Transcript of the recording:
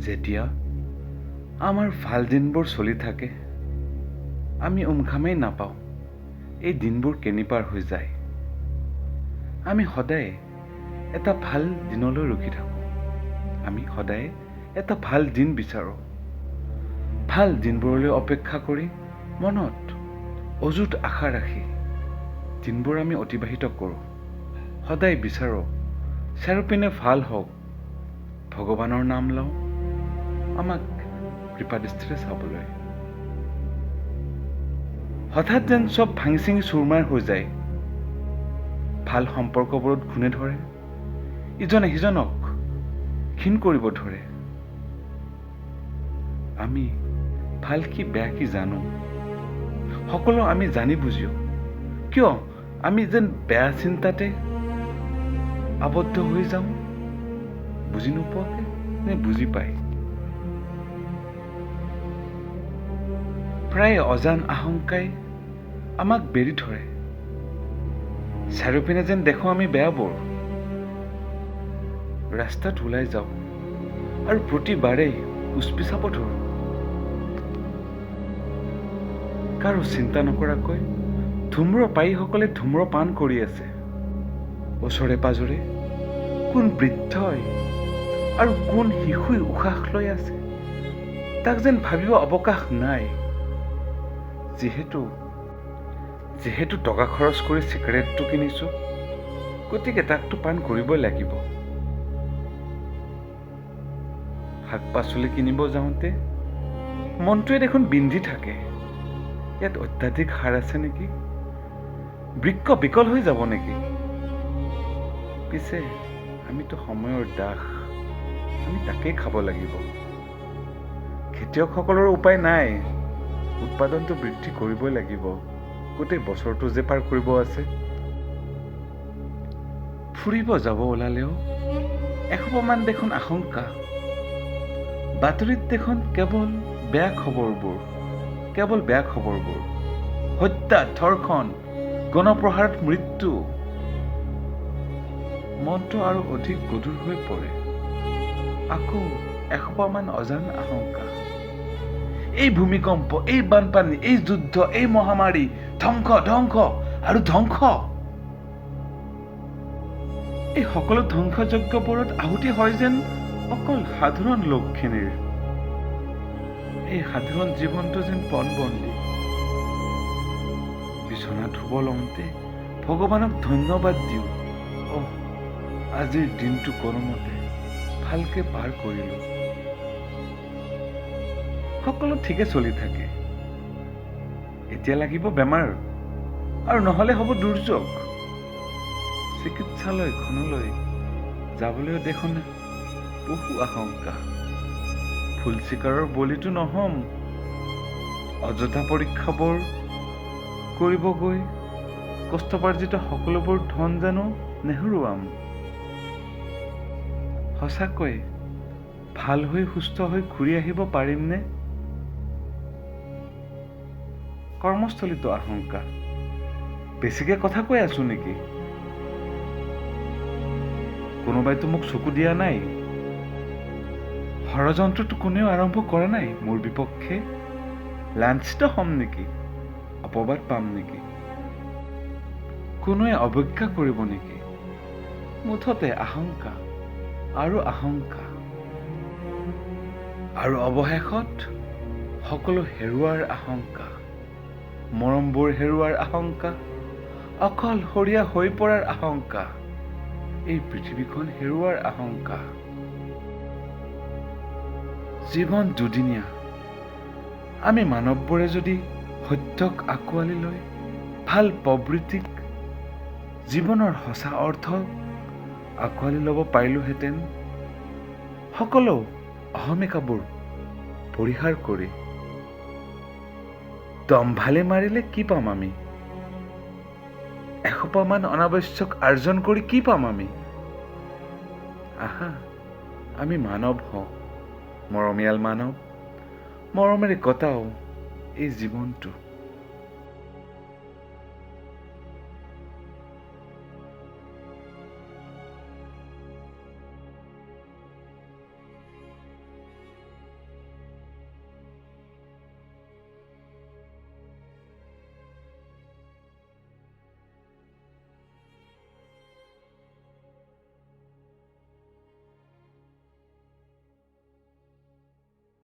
যেতিয়া আমাৰ ভাল দিনবোৰ চলি থাকে, আমি উমঘামেই নাপাওঁ এই দিনবোৰ কেনি পাৰ হৈ যায়। আমি সদায় এটা ভাল দিনলৈ ৰখি থাকোঁ, আমি সদায় এটা ভাল দিন বিচাৰোঁ। ভাল দিনবোৰলৈ অপেক্ষা কৰি মনত অযুত আশা ৰাখি দিনবোৰ আমি অতিবাহিত কৰোঁ। সদায় বিচাৰোঁ চাৰিওপিনে ভাল হওক, ভগৱানৰ নাম লওঁ আমাক কৃপাদৃষ্টিৰে চাবলৈ। হঠাৎ যেন চব ভাঙি চিঙি চুৰমাৰ হৈ যায়। ভাল সম্পৰ্কবোৰত ঘূণে ধৰে, ইজনে সিজনক ঘিণ কৰিব ধৰে। আমি ভাল কি বেয়া কি জানো, সকলো আমি জানি বুজিও কিয় আমি যেন বেয়া চিন্তাতে আবদ্ধ হৈ যাওঁ, বুজি নোপোৱাকে নে বুজি পায়। প্ৰায় অজান আশংকাই আমাক বেৰি ধৰে। চাৰিওপিনে যেন দেখোঁ আমি বেয়াবোৰ। ৰাস্তাত ওলাই যাওঁ আৰু প্ৰতিবাৰেই উচপিচাব ধৰোঁ। কাৰো চিন্তা নকৰাকৈ ধূম্ৰপায়ীসকলে ধূম্ৰপান কৰি আছে। ওচৰে পাজৰে কোন বৃদ্ধই আৰু কোন শিশুই উশাহ লৈ আছে তাক যেন ভাবিব অৱকাশ নাই। যিহেতু টকা খৰচ কৰি চিগাৰেটটো কিনিছোঁ, গতিকে তাকতো পান কৰিবই লাগিব। শাক পাচলি কিনিব যাওঁতে মনটোৱে দেখোন বিন্ধি থাকে, ইয়াত অত্যাধিক সাৰ আছে নেকি, বৃক্ক বিকল হৈ যাব নেকি। পিছে আমিতো সময়ৰ দাস, আমি তাকেই খাব লাগিব। খেতিয়কসকলৰ উপায় নাই, উৎপাদনটো বৃদ্ধি কৰিবই লাগিব, গোটেই বছৰটো যে পাৰ কৰিব আছে। ফুৰিব যাব ওলালেও এসোপামান দেখোন আশংকা। বাতৰিত দেখোন কেৱল বেয়া খবৰবোৰ, কেৱল বেয়া খবৰবোৰ। হত্যা, ধৰ্ষণ, গণপ্ৰহাৰত মৃত্যু। মনটো আৰু অধিক গধুৰ হৈ পৰে। আকৌ এসোপামান অজান আশংকা। এই ভূমিকম্প, এই বানপানী, এই যুদ্ধ, এই মহামাৰী, ধ্বংস, ধ্বংস আৰু ধ্বংস। এই সকলো ধ্বংসযজ্ঞবোৰত আহুতি হয় যেন অকল সাধাৰণ লোকখিনিৰ। এই সাধাৰণ জীৱনটো যেন পণবন্দী। বিচনাত শুব লওঁতে ভগৱানক ধন্যবাদ দিওঁ, অহ আজিৰ দিনটো কোনোমতে ভালকে পাৰ কৰিলোঁ। সকলো ঠিকে চলি থাকে। এতিয়া লাগিব বেমাৰ, আৰু নহ'লে হ'ব দুৰ্যোগ। চিকিৎসালয়খনলৈ যাবলৈও দেখোন বহু আশংকা। ভুল চিকাৰৰ বলিটো নহ'ম। অযথা পৰীক্ষাবোৰ কৰিব গৈ কষ্টপাৰ্জিত সকলোবোৰ ধন জানো নেহেৰুৱাম। সঁচাকৈ ভাল হৈ সুস্থ হৈ ঘূৰি আহিব পাৰিমনে? কৰ্মস্থলীতো আশংকা। বেছিকে কথা কৈ আছো নেকি? কোনোবাইতো মোক চকু দিয়া নাই। ষড়যন্ত্ৰটো কোনেও আৰম্ভ কৰা নাই মোৰ বিপক্ষে। লাঞ্ছিত হ'ম নেকি? অপবাদ পাম নেকি? কোনোৱে অৱজ্ঞা কৰিব নেকি? মুঠতে আশংকা আৰু আশংকা। আৰু অৱশেষত সকলো হেৰুৱাৰ আশংকা, মৰমবোৰ হেৰুৱাৰ আশংকা, অকলশৰীয়া হৈ পৰাৰ আশংকা, এই পৃথিৱীখন হেৰুৱাৰ আশংকা। জীৱন দুদিনীয়া। আমি মানৱবোৰে যদি সত্যক আঁকোৱালি লৈ ভাল প্ৰবৃত্তিক, জীৱনৰ সঁচা অৰ্থ আঁকোৱালি ল'ব পাৰিলোহেঁতেন, সকলো অহমিকাবোৰ পৰিহাৰ কৰি দম্ভালি মাৰিলে কি পাম আমি? এসোপামান অনাৱশ্যক আৰ্জন কৰি কি পাম আমি? আহা, আমি মানৱ হওঁ, মৰমীয়াল মানৱ, মৰমেৰে কটাও এই জীৱনটো।